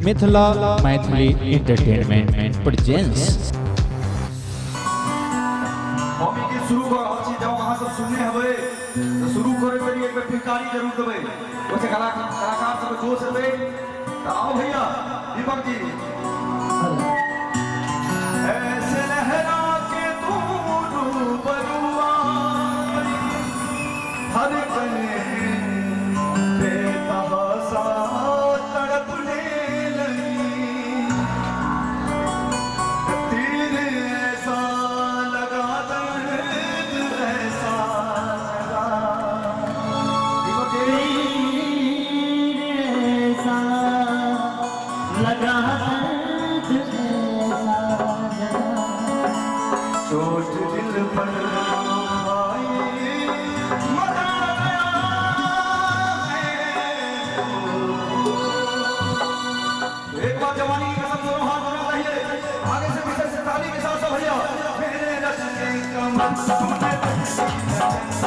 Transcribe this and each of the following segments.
Mithila Maithili entertainment presents. हम ई गीत शुरू कऽ रहल छी। जँ अहाँ सब सुनने हेबै तऽ शुरू करैत बेरी एक बेर फिरकारी जरूर देबै, ओहिसँ कलाकार सबके जोश एतै। तऽ आउ भैया दीपक जी। ऐसे लहरा के तू रूबरू आई, धड़कने बेतहाशा तड़पने लगी, तीर ऐसा लगा, दर्द ऐसा लगा। दीपक जी। तीर ऐसा लगा, दर्द ऐसा लगा, चोट दिल पर आई, मजा गया है। एक बार जवानी की कसम, दोनों हाथ होना चाहिए आगे से पीछे से ताली के साथ सब भैया। मेरे रस के कमर तूने,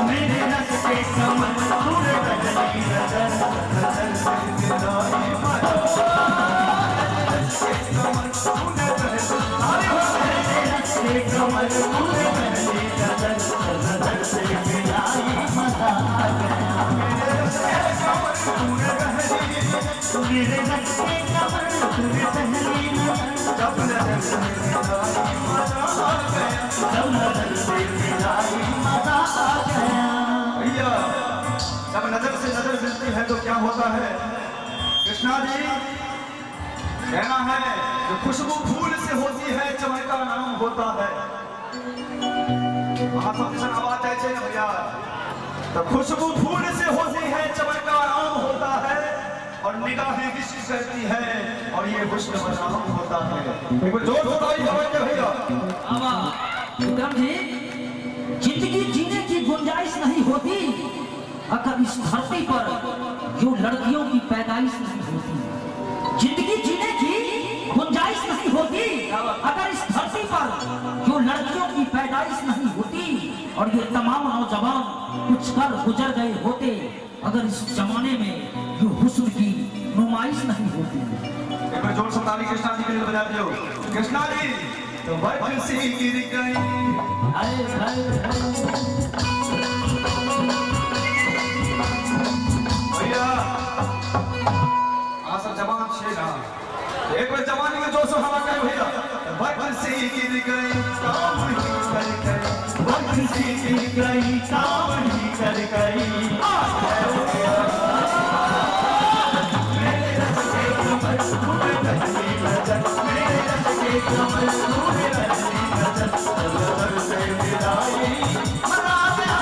मेरे रस के कमर तूने बदली नजर, नजर से गिराई मजा, रस के कमर तूने पहली, ताली हो। मेरे रस के कमर तूने बदली नजर, नजर से मिलाई, मजा आ गया। मेरे रस के कमर तूने पहली, मेरे रस के कमर तूने पहली नजर, जब नजर से मिलाई मजा आ गया। जब नजर से मिलाई मजा आ गया। भैया, जब नजर से नजर मिलती है तो क्या होता है? कृष्णा जी, कहना है जो खुशबू फूल से होती है, चमन का नाम होता है। अहाँ सब दिसन आवाज जाइ छै ने भैया? तो खुशबू फूल से होती है, चमन का नाम होता है, और निगाहें इश्क करती है और ये हुस्न बदनाम होता है। एक बार जोर से ताली दबाइए भैया। आवा विक्रम जी, जिंदगी जीने की गुंजाइश नहीं होती अगर इस धरती पर जो लड़कियों की पैदाइश नहीं होती। जिंदगी जीने की गुंजाइश नहीं होती अगर इस धरती पर जो लड़कियों की पैदाइश नहीं होती, और ये तमाम नौजवान कुछ कर गुजर गए होते अगर इस जमाने में जो हुस्न की नुमाइश नहीं होती। एक बार जोर से ताली कृष्णा जी के लिए बजा दियो। कृष्णा जी, तो बर्फ सी गिर गई। हाय हाय हाय। भैया, अहाँ सब जवान छियै ना? एक बेर जवानी में जोश हवा कर भैया। बर्फ सी गिर गई, काम ही कर गई। बर्फ सी गिर गई, काम ही कर गई। मेरे रस के कमर तूने पहली नजर, मेरे रस के कमर तूने पहली नजर, नजर से मिलाई, मजा आ गया।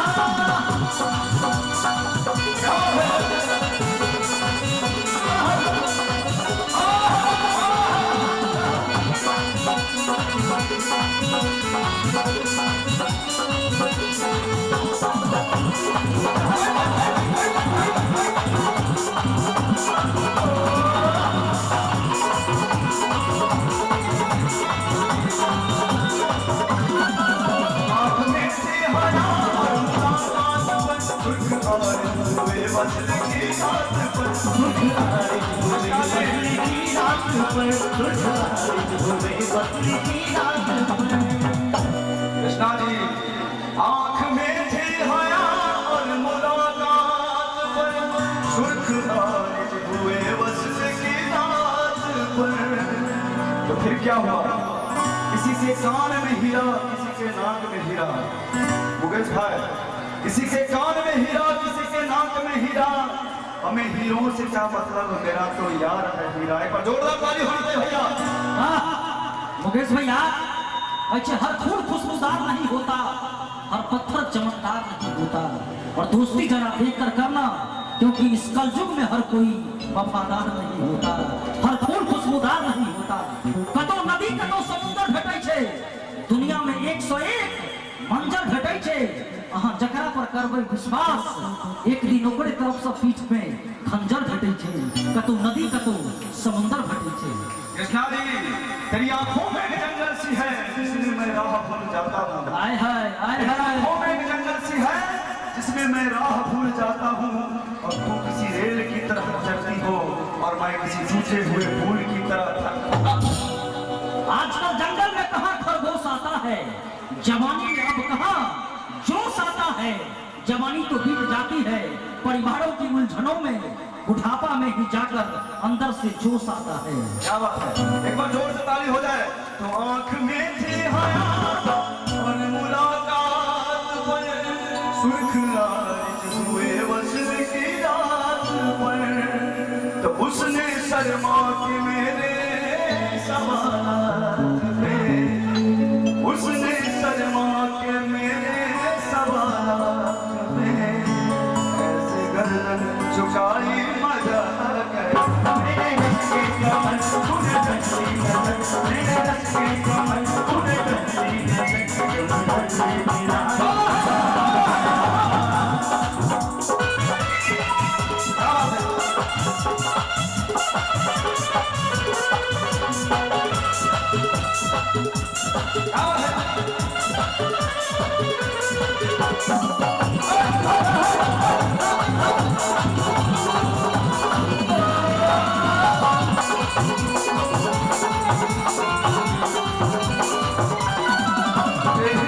आँख में से हरा और मुलाकात पर सुर्ख और हुए वसल की रात पर, सुख आए हुए वसल की रात पर, सुख आए हुए वसल की रात पर। कृष्णा जी, आँख में थे हया और मुलाकात पर सुर्ख आरिज हुए वसल की रात पर। तो फिर क्या हुआ? किसी के कान में हीरा, किसी के नाक में हीरा। मुकेश भाई, किसी के कान में हीरा, किसी के नाक में हीरा, हमें हीरों से क्या मतलब, मेरा तो यार है हीरा। एक बार जोरदार ताली होनी चाहिए भैया। हाँ, मुकेश भैया, ऐसे हर फूल खुशबूदार नहीं होता, हर पत्थर चमकदार नहीं होता, और दोस्ती जरा देख कर करना, क्योंकि इस कलयुग में हर कोई वफादार नहीं होता। हर फूल खुशबूदार नहीं होता। कतौ नदी, कतौ समुद्र भेटै छै, दुनिया में 101 मंजर भेटै छै। अहाँ जकरा पर करबै विश्वास, एक दिन ओकरे तरफ से पीठ में खंजर भेटै छै। कतौ नदी, कतौ समुद्र भेटै छै। कृष्णा जी, तेरी आंखों में एक जंगल सी है जिसमें मैं राह भूल जाता हूँ। आय हाय, आय तेरी हाय। आंखों में एक जंगल सी है जिसमें मैं राह भूल जाता हूँ, और तू किसी रेल की तरह गुजरती हो। और मैं किसी टूटे हुए फूल की तरह था। आजकल जंगल में कहाँ खरगोश आता है, जवानी में अब कहाँ जोश आता है। जवानी तो बीत जाती है परिवारों की उलझनों में, बुढ़ापा में ही जाकर अंदर से जोश आता है। क्या बात है, एक बार जोर से ताली हो जाए। तो आंख में थी हया और मुलाकात पर, सुर्ख लाज हुए वसल की रात पर, तो उसने शर्मा के मेरे सवालात पे, उसने शर्मा के मेरे सवालात पे, ऐसे गर्दन झुकाई मजा आ गया। मेरे रस के कमल तूने पहली नजर, मेरे रस के कमल तूने पहली नजर, नजर से मिलाई। क्या बात है। क्या बात है।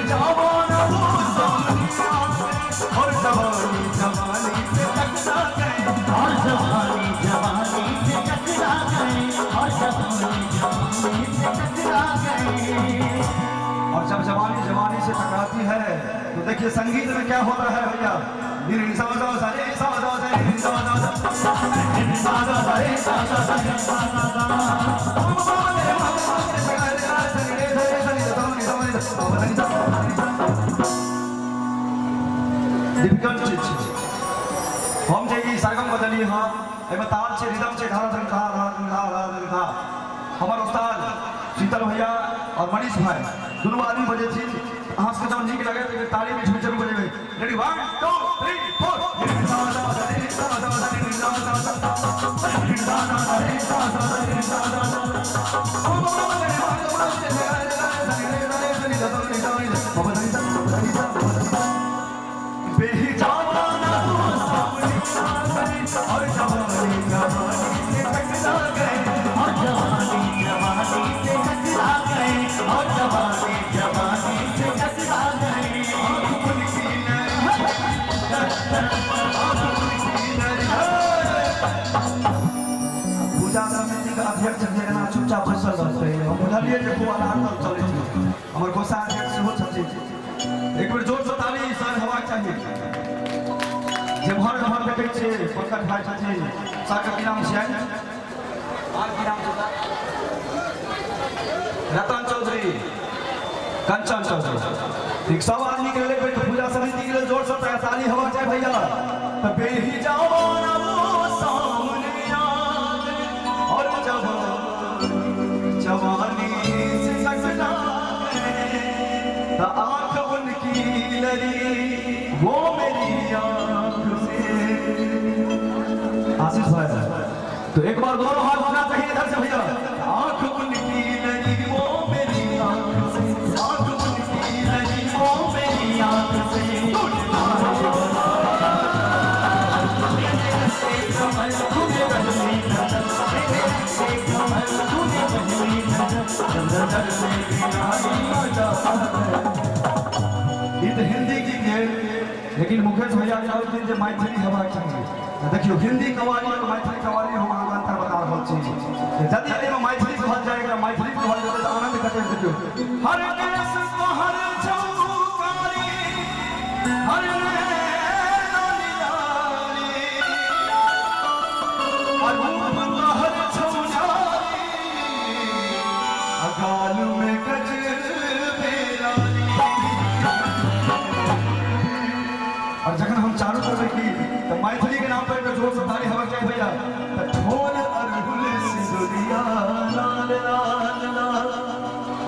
जवाना वो सामने और जवानी जवानी से टकरा गए, और जवानी जवानी से टकरा गए, और जवानी जवानी से टकरा गए। और जब जवानी जवानी से टकराती है तो देखिए संगीत में क्या होता है भैया। नी सा सा सा रे सा सा सा रे सा सा सा सा सा सा रे सा सा सा रे सा सा सा। डिफिकल्ट चीज छै। हम जे ई सरगम बदलिए हँ, एहिमे ताल छै, रिदम छै, धारा धन खा धारा धन खा धारा धन खा। हमर उस्ताद शीतल भैया और मनीष भाई दुनू आदमी बजै छी। अहाँ सबके जब नीक लगे तऽ ताली बीच में जरूर बजेबै। रेडी 1 2 3 4। बेहिजाना वो सामने और जवानी जवानी से टकरा गए, और जवानी जवानी से टकरा गए, और जवानी जवानी से टकरा गए। आँख उनकी पूजा समिति के अध्यक्ष जे एना चुपचाप बैसल रहतै, हम बुझलियै जे खूब अनार चलै छै। हमर कोषाध्यक्ष सेहो छथिन। एक बेर जोर से ताली सर हेबाक चाही। जेम्हर जेम्हर देखै छियै पंकज भाई छथिन, सरके की नाम छियनि, आर की नाम छै सर? रतन चौधरी, कंचन चौधरी। ठीक, सब आदमी के लेल एक बेर पूजा समिति के लेल जोर से ताली हेबाक चाही भैया। तऽ बेहिजाना वो सामने आ गए और जवानी जवानी से टकरा गए, तो आँख उनकी लड़ी वो मेरी आँख से। आशीष भाई, तो एक बार दोनों हाथ उठना चाहिए इधर से भैया। आँख उनकी लड़ी वो मेरी आँख से, आँख उनकी लड़ी वो मेरी आँख से। मेरे रस के कमल तूने पहली नजर, मेरे रस के कमल तूने पहली नजर, नजर से मिलाई मजा आ गया। ई तऽ हिंदी गीत भेल, लेकिन मुकेश भैया कहलखिन जे मैथिली हेबाक चाही। तऽ देखियौ हिंदी कवाली और मैथिली कवाली हम अहाँके अंतर बता रहल छी। यदि एहिमे मैथिली कहल जाय, एकरा मैथिली कहल जेतै तऽ आनंद कतेक। देखियौ हर केस तोहर चौकारी, हर नैना निराली, अरूप तोहर छौनारी, अगाल में गजबे लाली। और जखन हम चालू करबै की तऽ मैथिली के नाम पर एकटा जोर से ताली हेबाक चाही भैया। तऽ ठोर अरहुल सिंदुरिया लाल लाल लाल,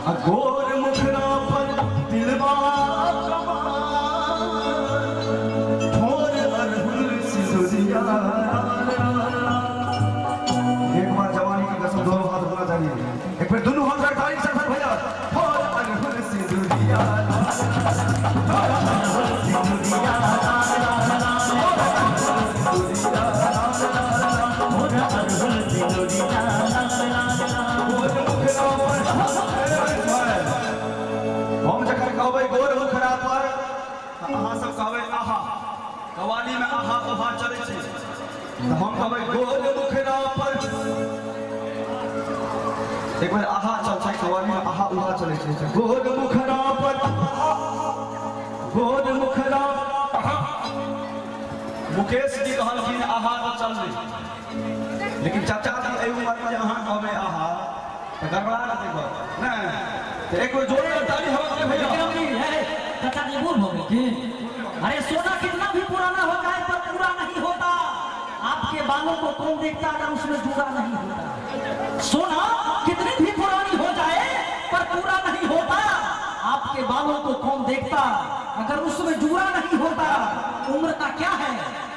आ गोर मुखड़ा पर तिलबा कमाल, ठोर अरहुल सिंदुरिया लाल लाल लाल। एक बार जवानी की कसम दोनों हाथ उठना चाहिए। एक फिर दोनों हाथ से ताली से भैया। ठोर अरहुल सिंदुरिया लाल सिंदुरिया लाल लाल लाल, सिंदुरिया लाल लाल, कवाली में आहा उहा चलै छै तऽ हम कहबै गोल मुखरा पर एक बेर आहा चल छै कवाली में आहा उहा चलै छै गोल मुखरा पर गोल मुखरा। मुकेश जी कहलखिन आहा तऽ चललै, लेकिन चाचा जी एहि उम्र में जे अहाँ कहबै आहा तऽ गड़बड़ा जेतै गप नहि। तऽ एक बेर जोरदार ताली हवा के भैया। विक्रम जी है चाचा जी बूढ़ हो गए की? अरे सोना कितना भी पुराना हो जाए पर पूरा नहीं होता। आपके बालों को कौन देखता अगर उसमें जुड़ा नहीं होता। सोना कितनी भी पुरानी हो जाए पर पूरा नहीं होता। आपके बालों को कौन देखता अगर उसमें जुड़ा नहीं होता। उम्र का क्या है,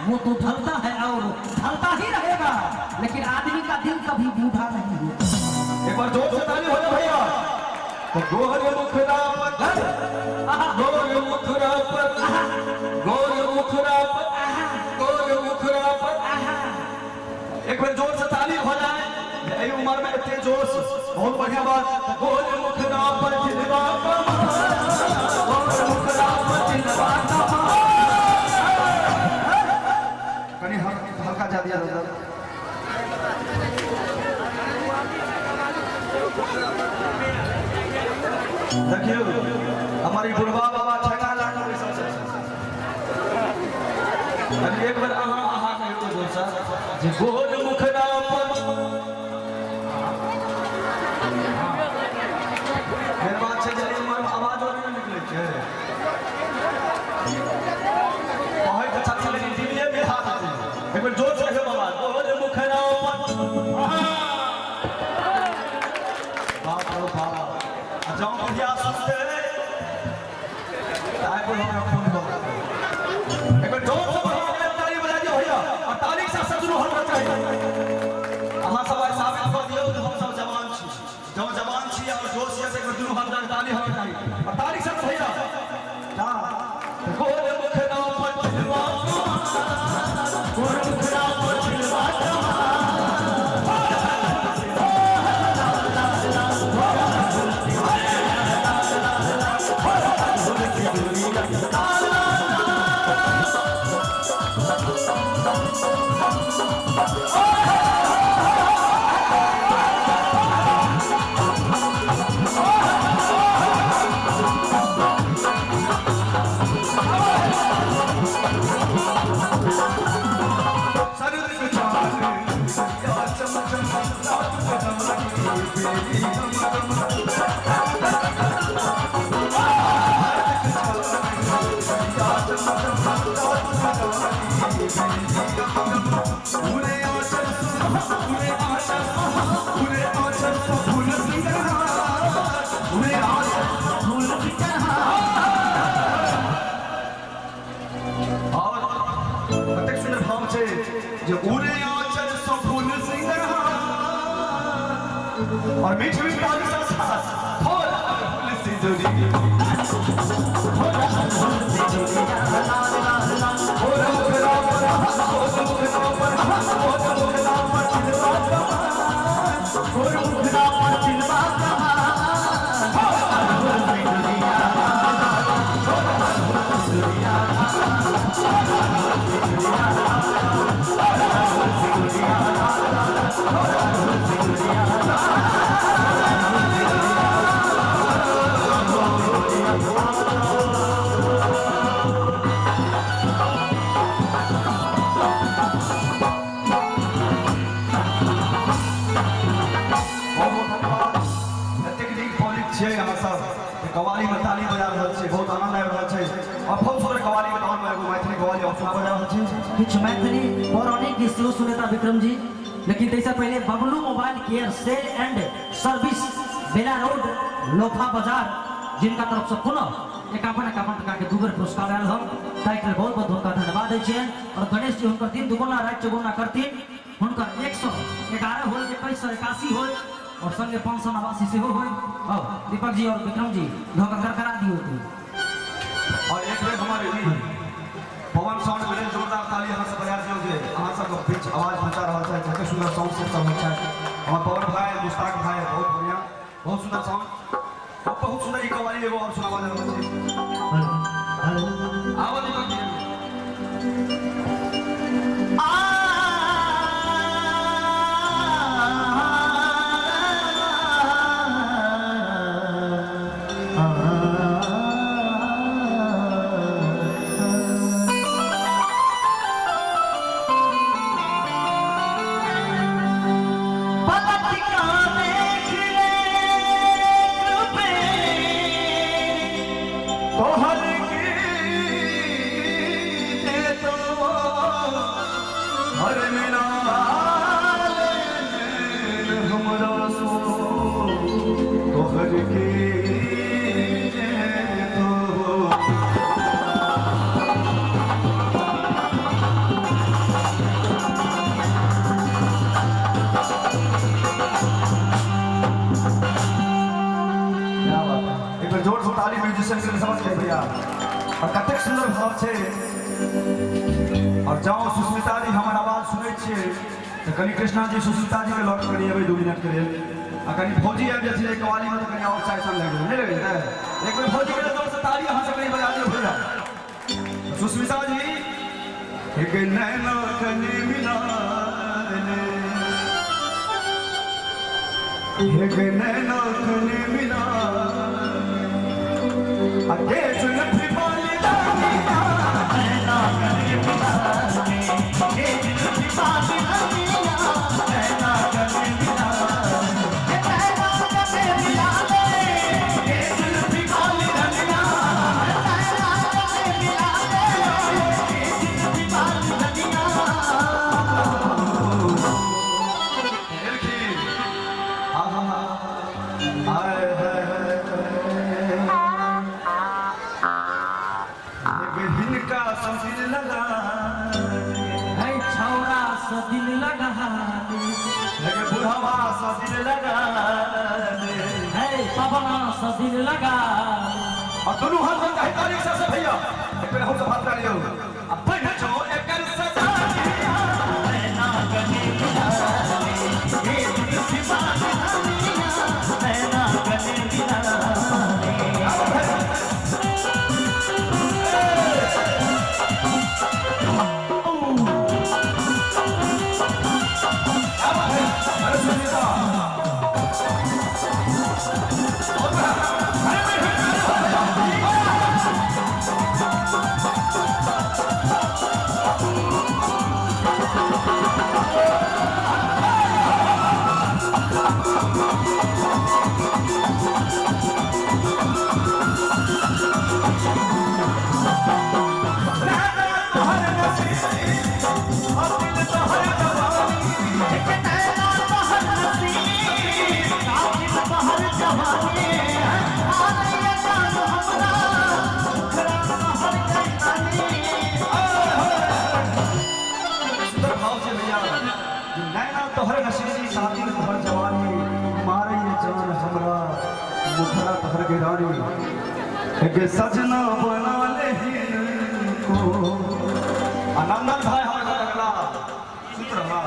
वो तो ढलता है और ढलता ही रहेगा, लेकिन आदमी का दिल कभी बूढ़ा नहीं होता। एक बार जोर से ताली हो जाए भैया। तो गोर मुखरा पर गोर मुखरा पर गोर मुखरा पर गोर मुखरा पर एक बार जोर से ताली हो जाए। यही उम्र में इतने जोश, बहुत बढ़िया बात। गोर मुखरा पर दिलवा कमाल, गोर मुखरा पर दिलवा कमाल। कनी हल्का जा दिया दादा। देखियो हमारी बुढ़वा बाबा ठेका लाके बैसल छै। अभी एक बेर अहाँ अहाँ कहियौ तो जोर से जे गोर मुखरा पर मेन बात छै जे एहि उम्र में आवाजो नहि निकलै छै। कहै तऽ छथिन लेकिन दिल्लीए मिला देतै। एक बेर जोर से कहियौ बाबा गोर मुखरा पर। बाप रो बाप, आ जाउ बुढ़िया सुनतै तऽ आइ बुढ़वा फोन कऽ देतै। एक बेर जोर से बुढ़वा के ताली बजा दियौ भैया, और ताली के साथ साथ दुनू हल्का चाही। अहाँ सब आइ साबित कऽ दियौ जे हम सब जवान छी। जँ जवान छी और जोश यऽ तऽ एक बेर दुनू हाथ लगा ताली होना चाही और ताली के साथ भैया। गोर मुखरा पर दिलवा कमाल, गोर मुखरा पर दिलवा कमाल। और कतेक सुंदर भाव छै जे उड़े आंचल सँ फूल सिंगार और मीठ मीठ ताली सा सास फूल फूल सिंदूरी फूल फूल सिंदूरी लाल लाल लाल फूल मुखरा पर फूल मुखरा पर फूल मुखरा पर दिलवा कमाल, फूल मुखरा पर दिलवा कमाल। फूल सिंदूरी बहुत बहुत धन्यवाद। एतेक नीक पब्लिक छियै अहाँ सब जे कवाली में ताली बजा रहल छियै, बहुत आनंद आबि रहल छै। और बहुत सुंदर कवाली के दौर में एगो मैथिली कवाली और सुनाबऽ जा रहल छी। किछु मैथिली पौराणिक गीत सेहो सुनेता विक्रम जी, लेकिन ताहिसँ पहिले Bablu mobile care sale and service Bela road Lopha बाजार जिनका तरफ से पुनः 51 51 टका के दू बेर पुरस्कार आयल हन, ताहिके लेल बहुत बहुत हुनका धन्यवाद दै छियनि। और गणेश जी हुनकर दिन दुगुना राति चौगुना करथिन, हुनकर 111 होय, 2181 होय और संगे 589 सेहो होय। आओ दीपक जी और विक्रम जी धोखा करकरा दियौ तू। और एक बेर हमर ई पवन साउंड के लेल जोरदार ताली अहाँ सब बजा दियौ जे अहाँ सबके बीच आवाज पहुँचा रहल छै। कतेक सुंदर साउंड सिस्टम होइ छै। हमर पवन भाई मुश्ताक भाई बहुत बढ़िया, बहुत सुंदर साउंड और बहुत सुंदर ई कवाली एगो और सुनाबऽ जा रहल छै। हेलो आबऽ दीपक जी। पलट का देख ले तोहर की दे तो हर मिला हमरा सो तोहर की दे तो। क्या बात है। एक बेर जोर से ताली म्यूजिशियन के समझ के भैया और कतेक सुंदर भाव छै। और जाओ सुस्मिता जी हमर आवाज सुनै छियै तऽ कनि कृष्णा जी सुस्मिता जी के लऽ कऽ कनि एबै 2 मिनट के लेल आ कनि भौजी आबि जाइ छै कवाली में तऽ कनि आओर चाय सब लागि गेलै नहि लगै छै। एक बेर भौजी के जोर से ताली अहाँ सब कनि बजा दियौ भैया। सुस्मिता जी एक नैना कनि मिला ले, एक नैना कनि मिला आ के जुल्फी वाली रानिया, नैना गले मिला ले, ये जुल्फी वाली रानिया, नैना गले मिला ले, नैना गले मिला ले, ये जुल्फी वाली रानिया, नैना गले मिला ले, ये जुल्फी वाली रानिया। एलखिन। आहा, आय, हाय, हाय, एक हिनका सँ दिल लगा, है छौरा से दिल लगा ले, एक बुढ़वा सँ दिल लगा ले। है पवना से दिल लगा ले। और दोनों हाथ में चाहे ताली से से भैया एक बेर हम सब हाथ ताली हो अब बैठ जाओ एकर सजा दिया। नैना गले मिला ले, ये जुल्फी वाली रानिया, नैना गले मिला ले। क्या बात है? अरे सुनीता तोहर नसीब और दिल तोहर जवानी, एक नैना तोहर नसीब, कातिल तोहर जवानी, आलैया जान हमरा, मुखड़ा तोहर कैतानी। सुंदर भाव से भैया जो नैना तोहर नशीली साथी तोहर जवानी मारे ये जान हमरा मुखड़ा तोहर गिरानी एक सजना बना ले को। आनंदन भाई हमर घर अगला सुत रहा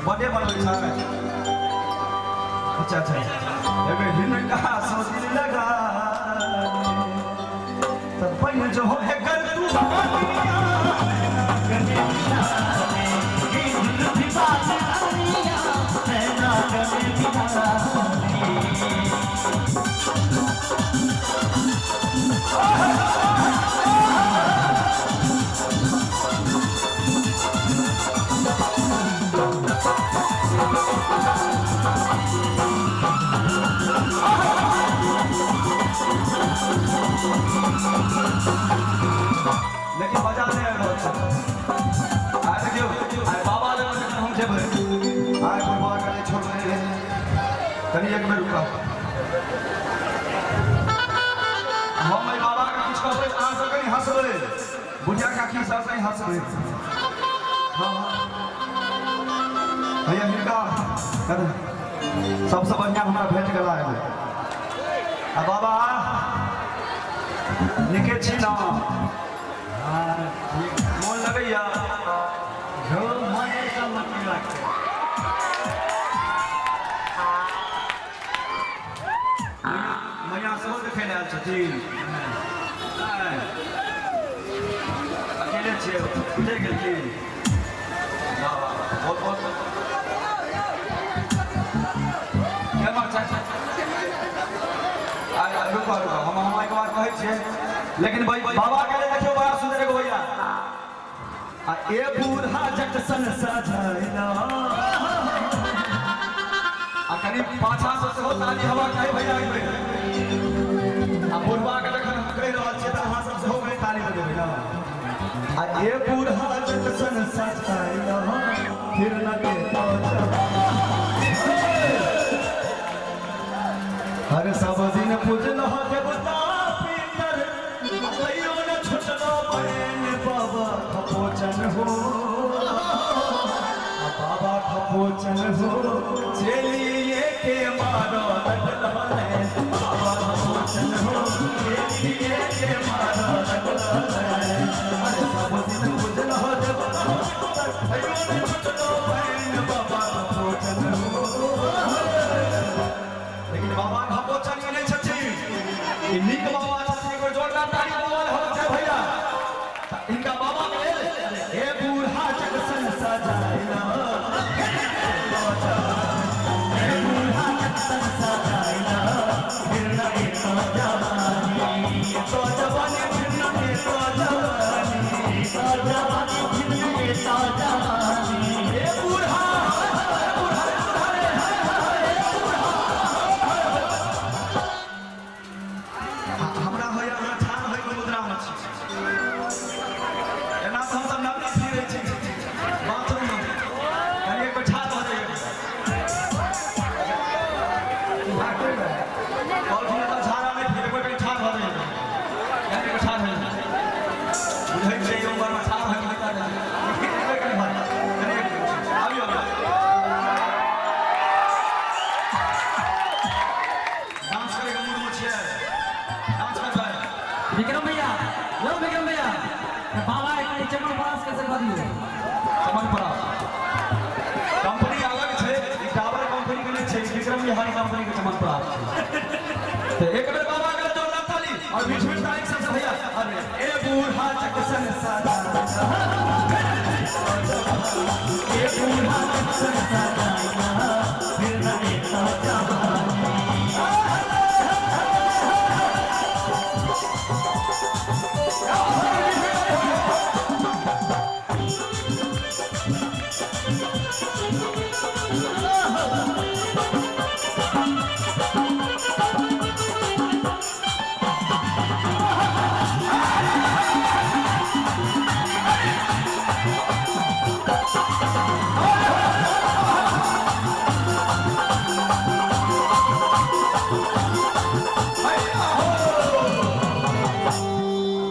बड़े बनबै छै। अच्छा अच्छा एक हिनका सो दिल लगा तब बन जो है कर तू बानिया। गले मिला ले, ये जुल्फी वाली रानिया, नैना गले मिला ले। लेकिन मजा नहि आबि रहल छै। आइ देखियौ आइ बाबा लग जखन हम जेबै आइ बुढ़बा कनि छोड़बै कनि एक बेर रुकब हम एहि बाबाके किछु कहबै अहाँ सब कनि हँसबै बुढ़िया काकी सब कनि हँसबै। हाँ हाँ भैया हिनका सबसँ बढ़िआँ हमरा भेट गेला एगो। आ बाबा नीके छी ना? मोन लगैया? मैया सेहो देखै लए आयल छथिन। छियै बुझि गेल की? वाह वाह, बहुत बहुत केमहर छै? आइ रुको रुको, हम एक बार कहै छियै, लेकिन भाई बाबा के देखियौ बड़ा सुंदर एगो भैया। आ ए बूढ़ा जटसन सजाइला, आ कनि पाछा से सेहो ताली हवा चाही भैया एक बेर। आ बुढ़वा के जखन हम कहि रहल छियै तऽ अहाँ सब सेहो कनि ताली बजेबै ने। आ ए बूढ़ा जटसन सजाइला, फिर न देतो हर सब दिन पूजल देवता पितर, कहियो न छुटलो बहन बाबा खपोचन हो, बाबा खपोचन हो, चलिए के मारो लगलो रे, बाबा खपोचन हो, चलिए के मारो लगलो रे। अरे सब दिन पूजल देवता पितर, कहियो न छुटलो बहन बाबा खपोचन हो। लेकिन बाबा खपोचन ई नहि छथिन, ई नीक बाबा छथिन। एक बेर जोरदार ताली बोल हो छै भैया इनका बाबा के लेल। हे बूढ़ा जगसन सजाइला, हे बूढ़ा जगसन सजाइला, फिर न तो जवानी, तो जवानी, फिर न तो जवानी, तो जवानी, फिर न तो जवानी। हे बूढ़ा, हे बूढ़ा, हे बूढ़ा, हमरा होइए अहाँ ठाढ़ होइके मुद्रामे छी। एना तऽ हमसब नग्न फिरै छी बाथरूममे। कनि एक बेर ठाढ़ भऽ जाइए। कहलखिन एतऽ झाड़ा नहि फिर, एक बेर कनि ठाढ़ भऽ जाइए, कनि एक बेर ठाढ़ भऽ जाइए। बुझै छियै ई उमरमे ठाढ़ होइके होइता नहि, एक बेर कनि भऽ जाइए, कनि एक बेर आबियौ आबियौ। डांस करैके मूडमे छियै? डांस करबै? विक्रम भैया, यो विक्रम भैया, बाबा एक चमन परास कैसे कह दियो। चमन परास कंपनी अलग छै, ई टावर कंपनी के नहि छै, ई विक्रम बिहारी कंपनी के चमन परास छै। तऽ एक बेर बाबा के जोरदार ताली और बीच बीच ताली सबसे भैया। अरे ए बूढ़ा जगसन सदा, ए बूढ़ा जगसन सदाइला, फिर न तो जवानी।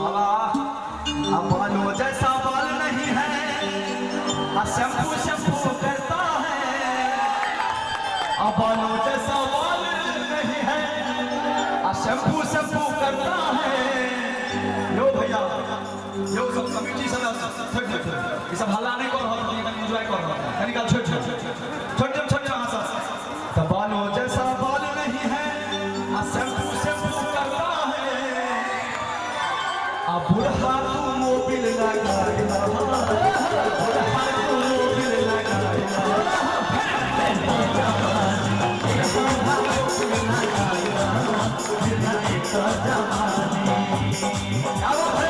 बाबा, अब बालों जैसा बाल नहीं है, आ शैम्पू शैम्पू करता है। अब बालों जैसा बाल नहीं है, आ शैम्पू शैम्पू करता है। यो भैया, यो सब कमिटी सदस्य, छोड़ छोड़ छोड़, ई सब हल्ला नहीं कर रहल, कनि एंजॉय कर रहल, कनि काल छोड़ छोड़ छोड़ छोड़ छोड़ अहाँ सब। तो बालों जैसा बाल नहीं है, आ शैम्पू शैम्पू करता है, आ बुढ़ा तू मोबिल लगाइला, बुढ़ा तू मोबिल लगाइला, फिर न तो जवानी। क्या बात है?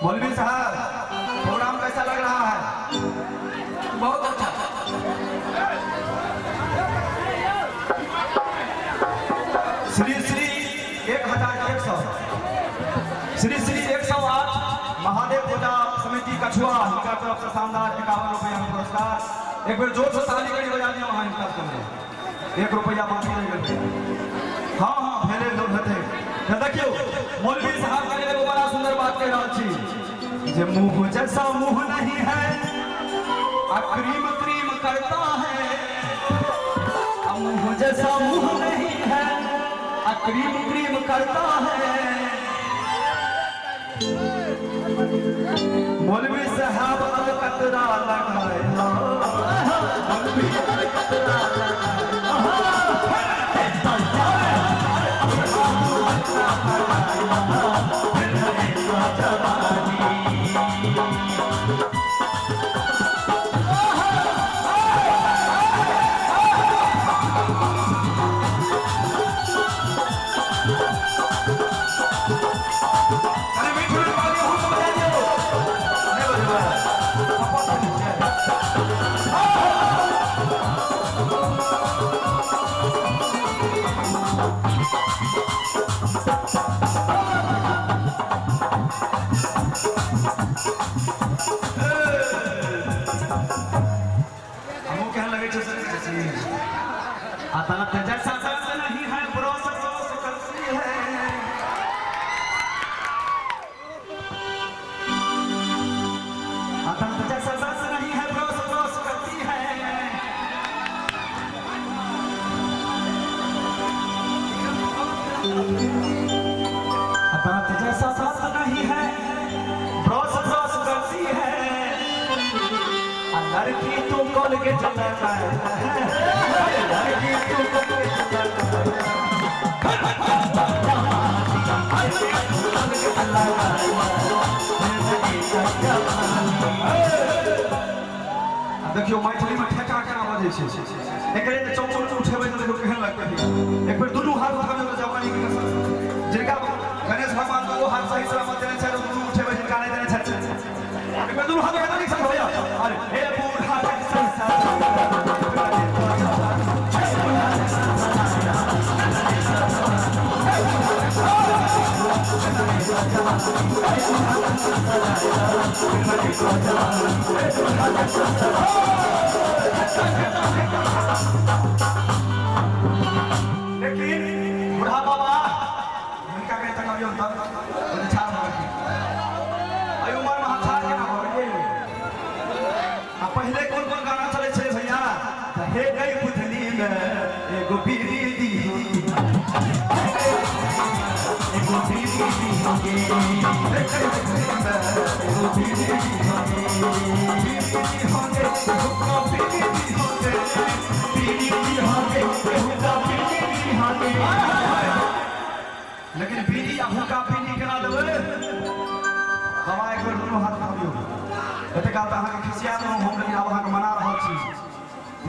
मौलवी साहब, प्रोग्राम कैसा लग रहा है? बहुत अच्छा। श्री श्री 1100, श्री श्री 108 महादेव पूजा समिति कछुआ, हिनका तरफ से शानदार 51 रुपया के पुरस्कार। एक बेर जोर से ताली करी बजा दियौ अहाँ हिनका सबके। 1 रुपया बाकी रहि गेल। हाँ हाँ, भेले लोग हेतै। तऽ देखियौ मौलवी साहब के एगो बड़ा सुंदर बात कहि रहल छी जे मुंह जैसा मुंह नहीं है, आ क्रीम क्रीम करता जैसा मुंह नहीं है, क्रीम क्रीम करता है। मौलवी साहब अलकतरा लगाए, मौलवी अलकतरा अरे मीठू ने पानी हम को बजा दियो। नहीं बजवा सपोर्ट कर दीजिए। हमहूँ कहने लगे छे अदालत जैसा दर्द नहीं है, ब्रोस ब्रोस करती है। अदालत जैसा दर्द नहीं है, ब्रोस ब्रोस करती है। अदालत जैसा दर्द नहीं है, ब्रोस ब्रोस करती है। लड़की तू कोलगेट लगाए, लड़की तू कोलगेट लगाए। देखियो मैथिली में ठेका केना बजै छै। एकरे जे चौचौच उठेबै तऽ देखियौ केहन लगतै। एक बेर दुनू हाथ उठाबियौ तऽ जवानी के कसम, जिनका गणेश भगवान दुनू हाथ सही सलामत देने छथि, दुनू उठेबै, जिनका नहि देने छथि एक बेर दुनू हाथ उठा नीक सँ भैया। अरे हे बूढ़ा लेकिन बूढ़ा बाबा हुनका कहि तकबियौ तऽ ठाढ़ भऽ गेलखिन। एहि उमर में हम ठाढ़ केना भऽ गेलियै? आ पहिले कोन कोन गाना चलै छलै भैया? तऽ हे गई बुधनी में एगो बीड़ी दिहो, एगो बीड़ी दिहो गे, हे गई बुधनी में एगो बीड़ी दिहो गे, बीड़ी दिहो गे, हुक्का बीड़ी दिहो गे, बीड़ी दिहो गे, हुक्का बीड़ी दिहो गे। लेकिन बीड़ी आ हुक्का बीड़ी केना देबै? बाबा एक बेर दुनू हाथ उठाबियौ। एते काल तऽ अहाँके खिसिया देलहुँ हम, लेकिन आब अहाँके मना रहल छी।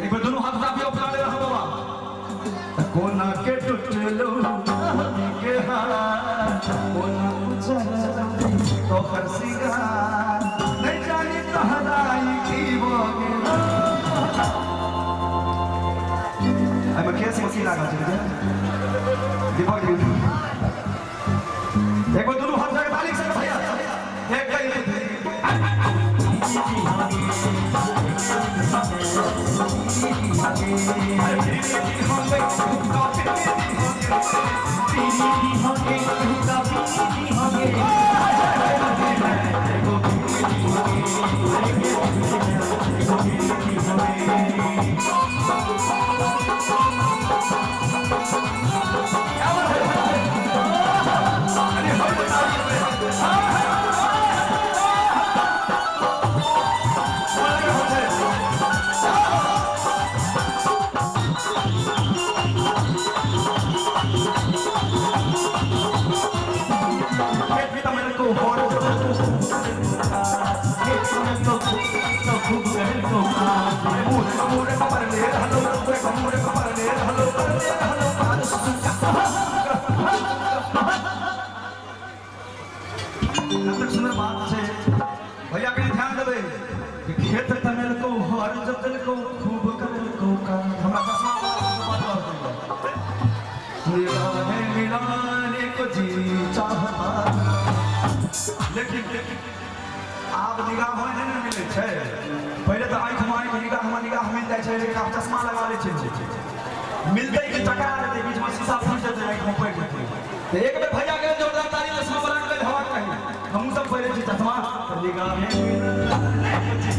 एक बेर दुनू हाथ उठाबियौ, अपना ले रहल बाबा। कोना के टुटलू के हाथ, कोना उजरलू तोहर सिंगार, नहीं जानी तहराई की भऽ गेल। एहिमे केस में की लागल छै दीपक जी? एक बेर दुनू हाथ उठा के ताली के साथ भैया। एक गई कतेक सुंदर बात छै भैया, कनि ध्यान देबै कि खेत तमेलको हर जोतलको खूब करलको काम। हमरा चश्मा वाला सबके बात रहल छै। निगाहें मिलाने को जी चाहता, लेकिन आब निगाह नहि ने मिलै छै। पहिले तऽ आँखि में आँखि, निगाह में निगाह मिल जाइ छै, लेकिन आब चश्मा लगा लै छै। मिलतै कि टकरा जेतै, बीच में शीशा फूटि जेतै, आँखि में पड़ि जेतै। तऽ एक बेर भैया के जोरदार ताली चश्मा वाला के लेल हेबाक चाही। हमहूँ सब पहिरै छी चश्मा, तऽ निगाहें मिलाने को जी।